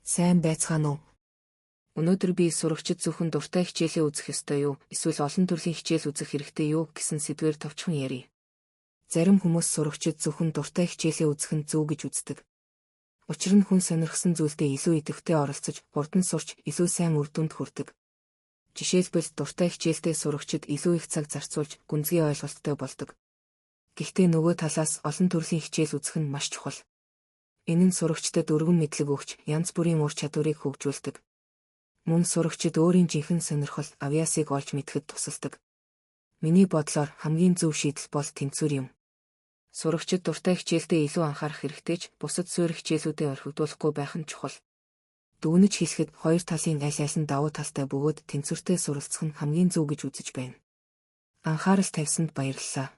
Сайн байцгаана уу? Өнөөдөр би сурагчид зөвхөн дуртай хичээлээ үзэх ёстой юу, эсвэл олон төрлийн хичээл үзэх хэрэгтэй юу гэсэн сэдвээр товчхон ярья. Зарим хүмүүс сурагчид зөвхөн дуртай хичээлээ үзэх нь зөв гэж үздэг. Учир нь хүн сонирхсон зүйлдээ илүү идэвхтэй оролцож, хурдан сурч, илүү сайн үр дүнд хүрдэг. Жишээлбэл, дуртай хичээлдээ сурагчид илүү их цаг зарцуулж, гүнзгий ойлголттой болдог. Гэхдээ нөгөө талаас олон төрлийн хичээл үзэх нь маш чухал. Энэ нь сурагчдад өргөн мэдлэг өгч, янз бүрийн ур чадварыг хөгжүүлдэг. Мөн сурагчид өөрийн жинхэнэ сонирхол, авьяасыг олж мэдэхэд тусалдаг. Миний бодлоор хамгийн зөв шийдэл бол тэнцвэр юм. Сурагчид дуртай хичээлдээ илүү анхаарах хэрэгтэй ч бусад суурь хичээлүүдэд орхигдуулахгүй байх нь чухал. Дүгнэж хэлэхэд хоёр талын аль аль нь давуу талтай бөгөөд тэнцвэртэй суралцах нь хамгийн зөв гэж үзэж байна. Анхаарал тавьсанд баярлалаа.